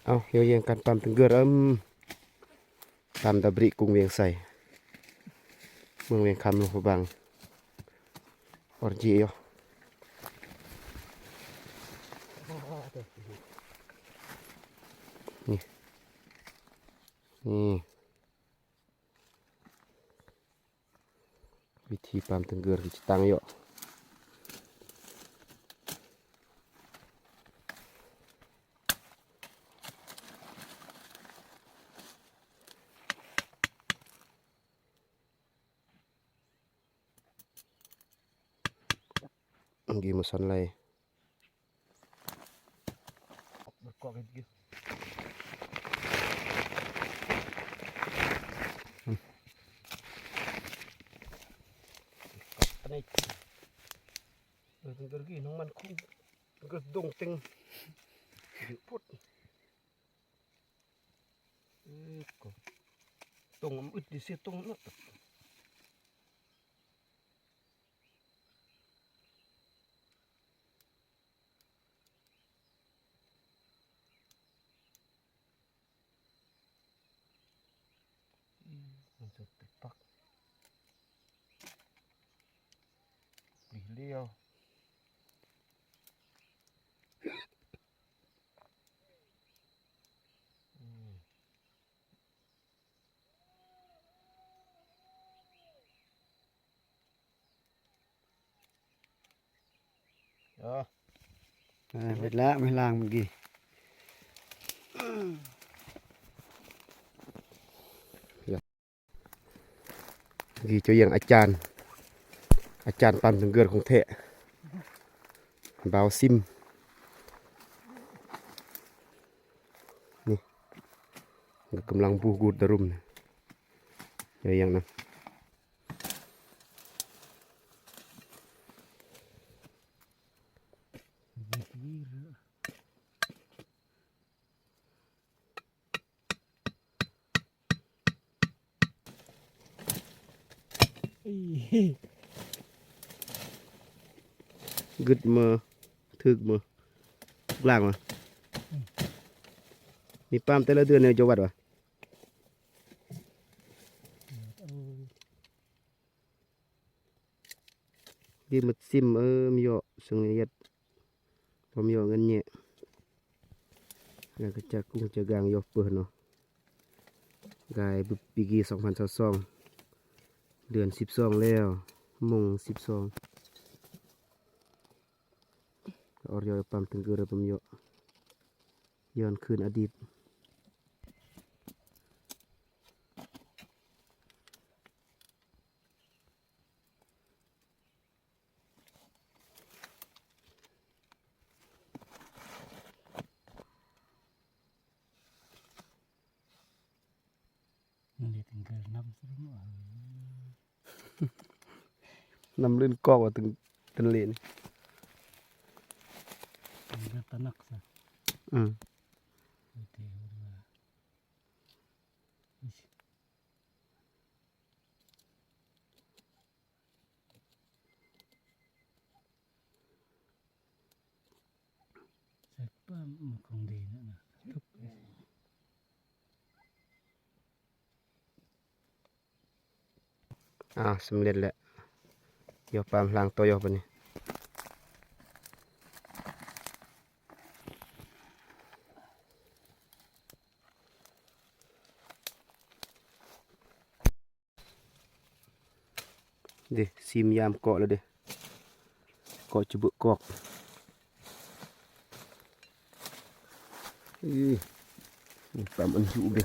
ເອົາ ເຫື່ອແຍ່ງກັນປາມຕຶງເກືອ ເອີມ ຕາມດາບຣິກຸງວຽງໄຊ ເມືອງວຽງຄຳ ຫຼວງພະບາງ ອອນຈີຢູ່ ນີ້ ນີ້. ວິທີປາມຕຶງເກືອ ຈະຕັ້ງເຍາະ ກີມາສັນໄລ ເອີ ເປັນກະກີນ້ອງມັນຄົງ ເປັນກະດົງເຕັງພຸດ ເອີ ກະຕົງອຳອຶດດີເສຍຕົງເນາະ. ອືມ ມັນຈະຕິດປັກ ປີເລວ ອືມ. ເອີ ເອີ ເຮັດແລ້ວ ແມ່ນລ້າງມື້ກີ້ ນີ້ເຈົ້າຢ່າງອາຈານ ອາຈານປາມຕຶງເກືອຂອງແທ້ ບ່າວຊິມ ນີ້ ກຳລັງບູກູດດາລຸມ ເຈົ້າຢ່າງນຳ. ກຶດມາ ຖືກມາ ລ້າງມາ ນີ້ປາມແຕ່ລະເດືອນນີ້ເຈົ້າວັດຫວາ? ເອີ ເດີ ມາຊິມ ເອີ ມາເຍາະ ເຊິ່ງລະອຽດ ພ້ອມເຍາະເງິນແຍະ ແລ້ວກະຈາກກຸ້ງຈາກກາງ ເຍາະເປີເນາະ ກາຍປີກີສອງພັນຊາວສອງ ເດືອນສິບສອງແລ້ວ ໂມງສິບສອງ ອອດເຍາະປາມຕຶງເກີດ ປາມເຍາະ ຍ້ອນຄືນອະດີດ. ມັນເຮັດໃຫ້ເກີດນ້ຳຊະເນາະ ນ້ຳລື່ນກອກວ່າຕຶງ ຕຶງເລນ ມັນເກີດຕະໜັກຊະ ອືມ ໂອເຄ ໃສ່ປ້າມຂອງດີນະ ອ້າວ ສຳເລັດແລ້ວ ຢອກປາມລ້າງຕໍ່ຢອກບາດນີ້. ເດ້ ຊີມຢາມເກາະແລ້ວເດ້ ເກາະຈະເບີກອກ ເອີ ຕາມອັນຢູ່ເດ້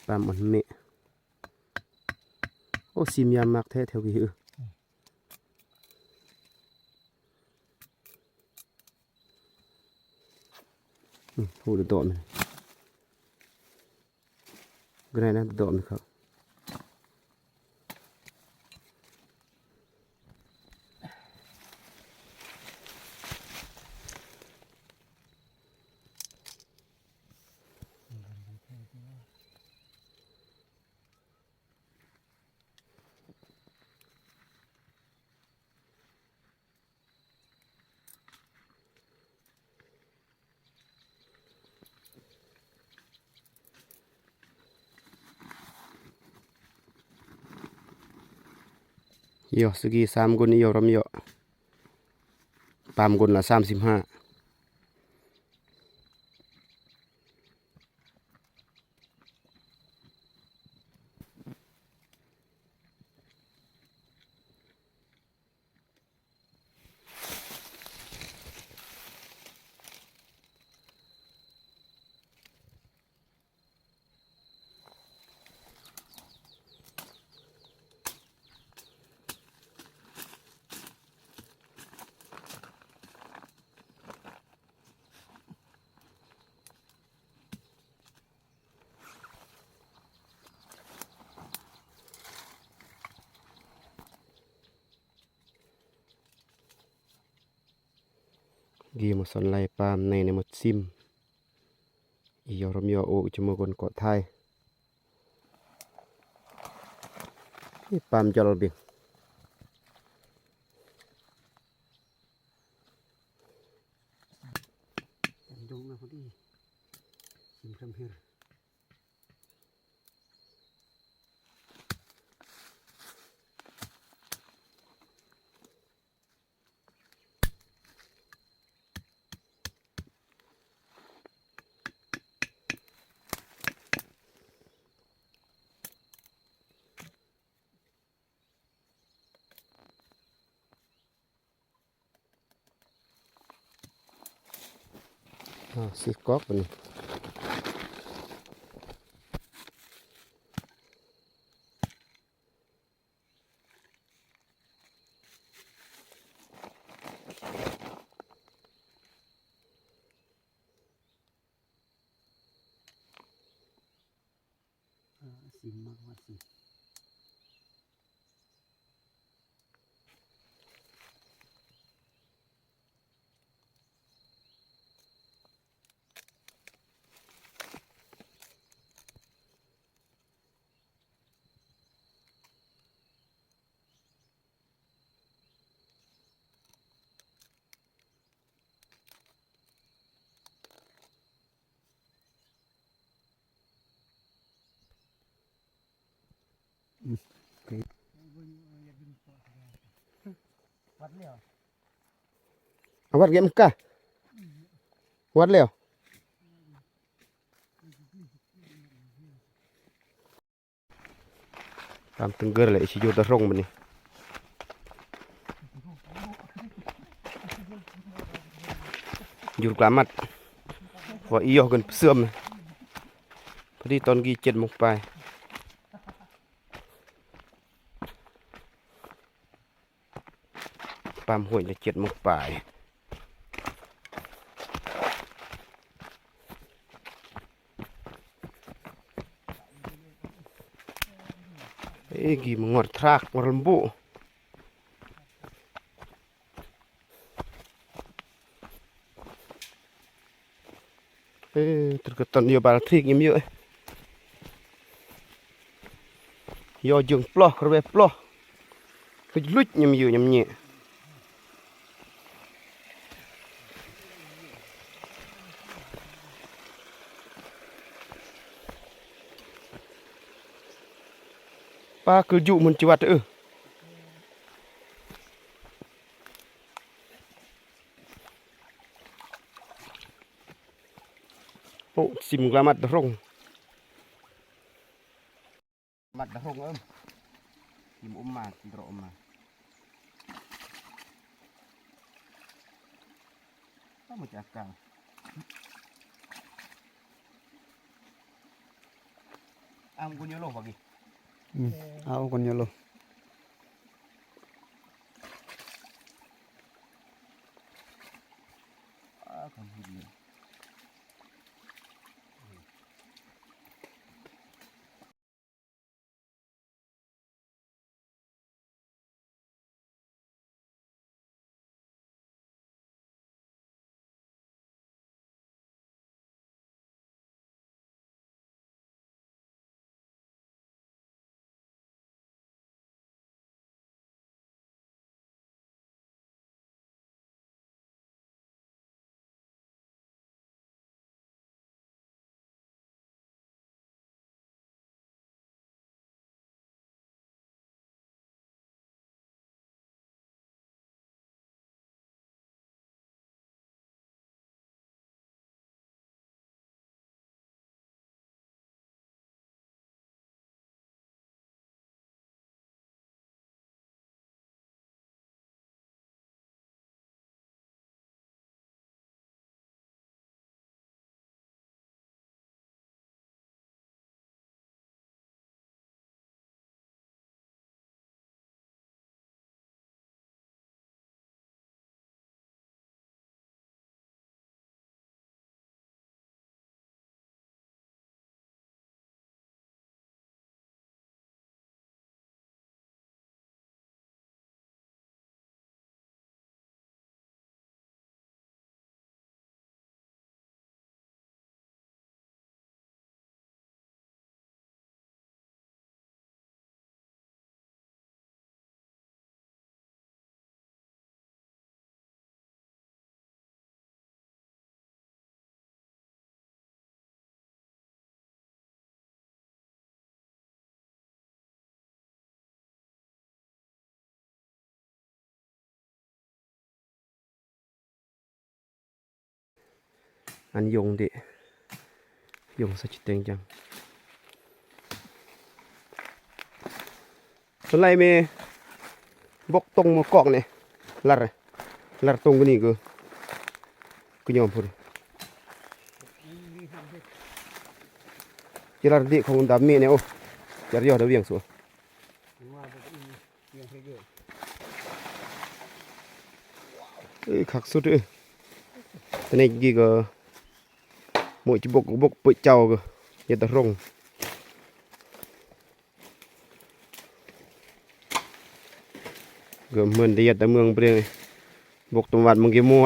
ຕາມອັນເມະ. ໂອ້ ຊີມຢາມມັກແທ້ແຖວພີ້ ອື ອື ໂຫ ດອກໜຶ່ງ ກໍໄດ້ນະ ດອກໜຶ່ງຄັບ. Iyo, segi sam gun iyo ram iyo. Pam gun la sam sim ha. Gi mo son lai pam nai ne mo sim. Iyo rom iyo o jemo gon ko thai. Ni pam jol bi. Jong na ko di. Sim ram her. Ah, sikok ni. Ah, simak masih. Awat game kah? Awat leo. Tam tengger le isi jur da rong bani. Jur kelamat. Wa iyo gen pesuam. Padi ton gi jet mong pai. Pam hoi le jet mong pai. Egi mengor trak ngor lembu. Eh, terketon yo bal trik ngim yo. Yo jung ploh, kerwe ploh. Luj-luj nyem yu nyem nye. Pa ke ju mun ciwat eh. Oh, sim glamat derong. Mat dahong em. Kim uma, kim dro uma. Kamu cakang. Ang gunyo lo bagi. Hmm. Ang gunyo lo. Ah, kamu dia. ອານຍົງເດ ຍົງສະຈິແຕງຈັງ. ສ່ວນຫຼາຍແມ່ບົກຕົງມາກອກນີ້ ລັດ ລັດຕົງກວ່ານີ້ກະ ກະຍອມພຸ້ນ. ຈະລັດເດຂອງດຳເມແນວ ຈະຢອດດາວຽງສວນ. ເອີ ຄັກສຸດເອີ. ຕະເນັກກີ້ກະໂມະຈິບົກບົກເປີເຈົ້າກະເຮັດຕະລົງ ກະເໝືອນໄດ້ເຮັດຕະເມືອງເບຣງ ບົກຕຳວັດມັງກີ່ມໍ.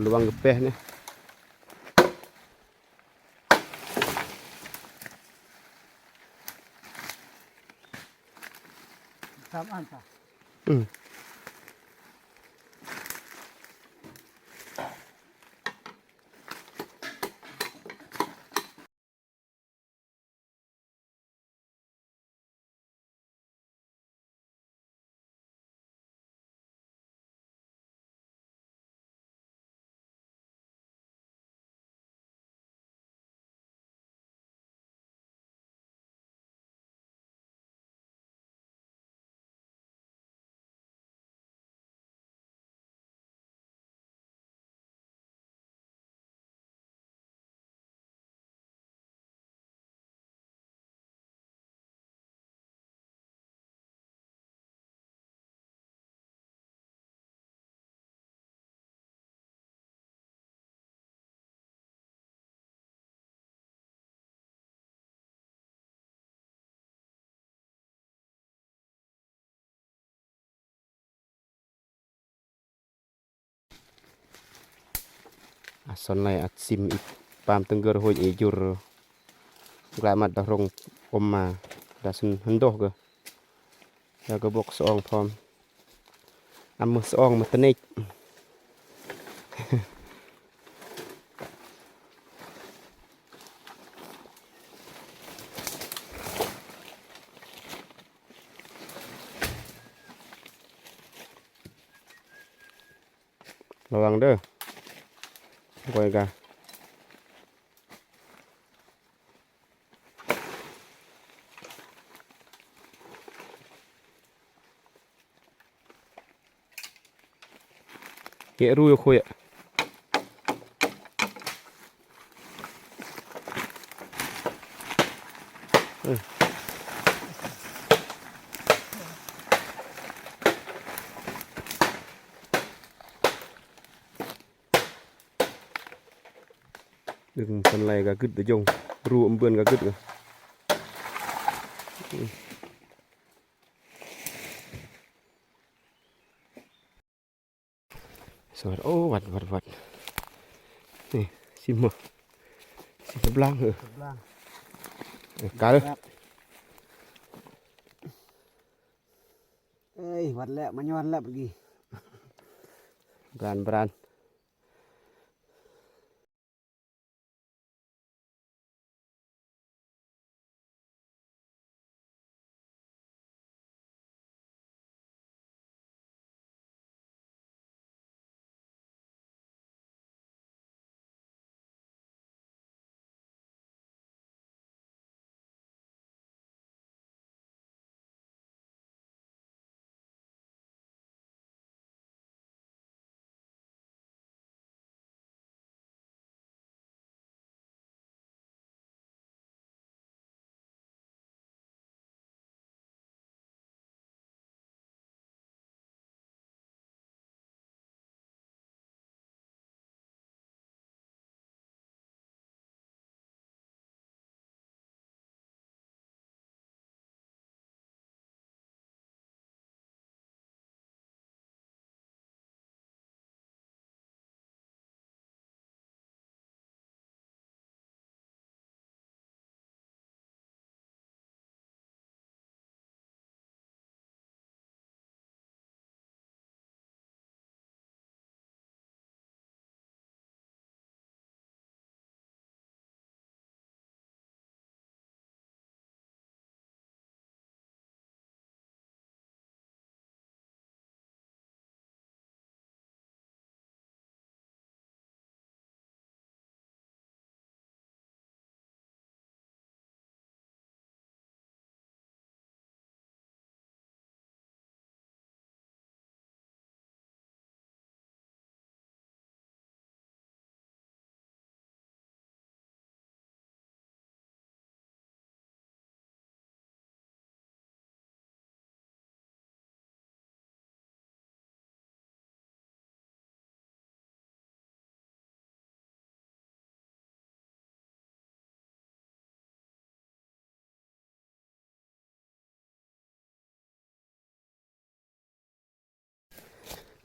ລະວັງກະແປະນີ້ ສາມອັນ ອືມ. ອາ ສອນໄລ ອາ ຊິມອີກ ປາມຕຶງເກີດໂຮຍເອຢຸ່ນ ກລາຍມາຕະລົງອົມມາ ດາຊຶນຫັ້ນໂດກ ແລ້ວກະບົກສະອອງພ້ອມ ອຳມາສະອອງມາຕະເນັກ. ລະວັງເດີ ກອຍກະ ເກະຮູຢູ່ຄຸຍອະ. ດຶງສັນໄລກະກຶດຕະຍົງ ຮູອຳເບືອນກະກຶດກະ. ສະຫວັດ ໂອ້ ຫວັດ ຫວັດ ຫວັດ ນີ້ ຊິມ ຊິມບາງ ເອີ ບາງ ເອີ ກາເດີ ເອີຍ ຫວັດແລ້ວ ມາຍ້ອນແລ້ວເມື່ອກີ້ ບານ ບານ.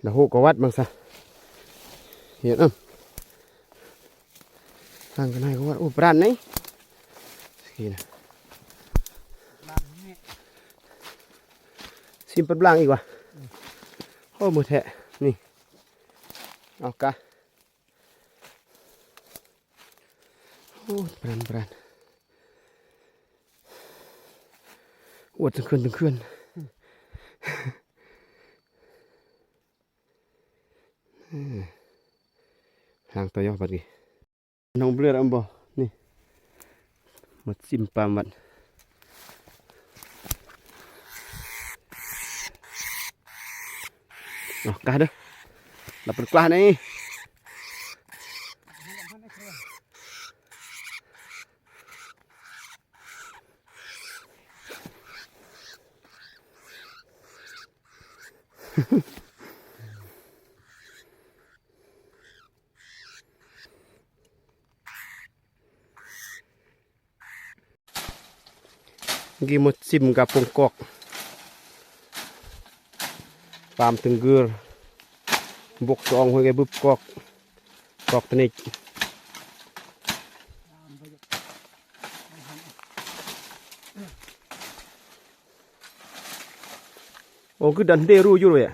ດາໂຮກະວັດເບິ່ງຊະ ເຮັດນຳ ທາງກັນໃຫ້ກະວັດ. ໂອ້ ບາດານນີ້ ນີ້ນະ ຊິມປັດບລາງອີກວະ. ໂອ້ ມືແທະ ນີ້ ເອົາກະ ໂອ້ ບາດານ ບາດານ ອວດທັງເຂື່ອນ ທັງເຂື່ອນ. ເອີ ທາງຕໍ່ຍອດບັດນີ້ ນ້ອງເບລືອນຳບໍ່ ນີ້ ມາຊິມປາມວັດ. ເອົາກະເດີ ລັບເປັນກວ່ານີ້. ກີ້ໝົດຊິມກະປົງກອກ ປາມຕຶງກື ບົກສອງ ຫ້ວຍໄກ່ບຶບກອກ ກອກຕະນິກ. ໂອ້ ຄືດັນເດຣູຢູ່ເວີຍ.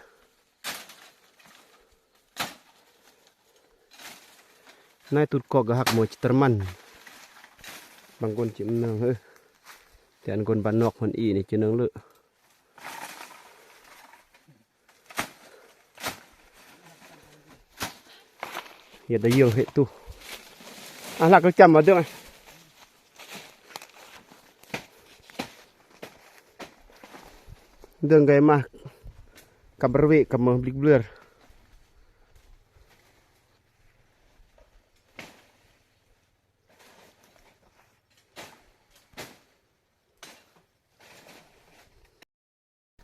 ນາຍຕູດກອກກະຮັກໝໍຈິດຕະມັນ ບາງຄົນຈິມນາງເຮີ ແຕ່ອັນຄົນບ້ານນອກຄົນອີນີ້ຈະນາງເລີ ເຮັດໄດ້ເຢີງເຮັດຕູ ອາ ລັກກະຈຳມາເດີ້. ເດີນໄກມາ ກັບເວ ກັບມາບລິກເບລີ.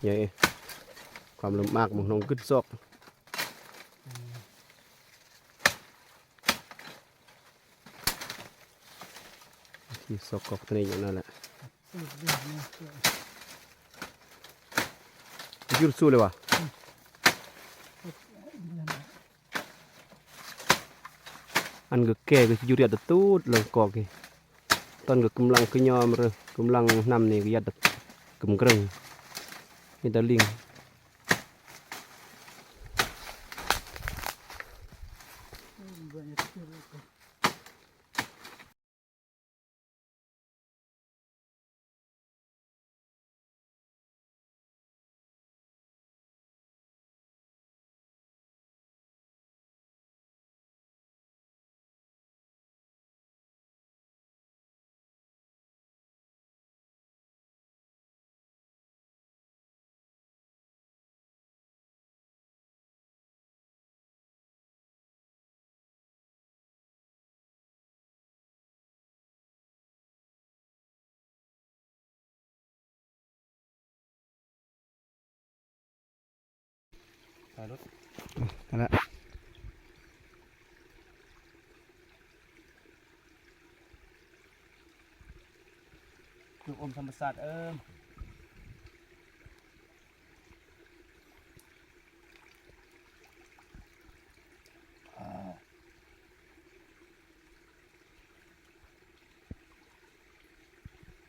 ໃຫຍ່ ຄວາມລຳບາກ ໝາກນ້ອງກຶດຊອກ ທີ່ຊອກກອກຕົວນີ້ຢູ່ນັ້ນແຫຼະ ຢຸດສູ້ເລີຍຫວາ. ອັນກະແກ່ກະຊິຢູ່ລຽບຕະຕູດເລີຍກອກນີ້ ຕອນກະກຳລັງກະຍອມເລີຍ ກຳລັງນຳນີ້ກະຢັດກຳເກິ່ງ ມີແຕ່ລິງ. ໄປລົດ ນັ້ນແຫຼະ ລູກອົມທຳມະຊາດເອີ.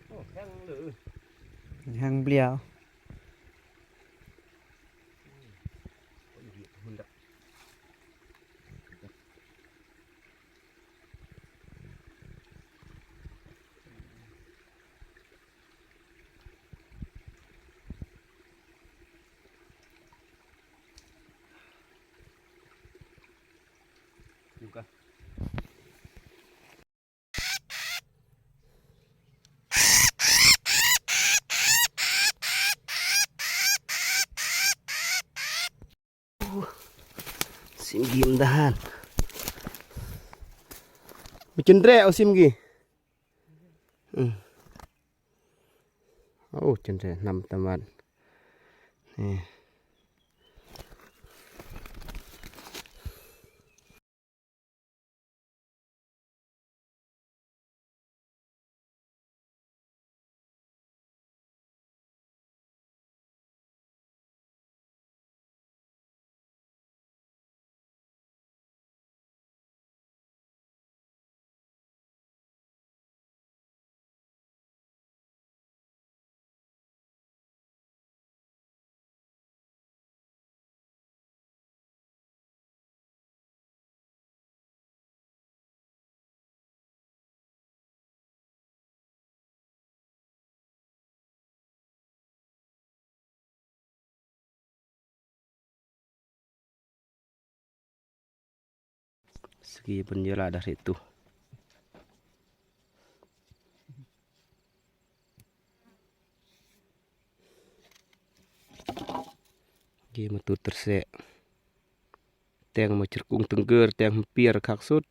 ໂອ້ ແຂງເລີຍ ແຂງເບລຽວ. ຊິມກີມທະຫານ ມາຈົນແຣເອົາຊິມກີ. ອືມ ໂອ້ ຈົນແຣນຳຕາມບ້ານນີ້. Sigi pun jala dari tu. Gi ma tu tersek. Teng ma cerkung tengger, teng hampir khak sut.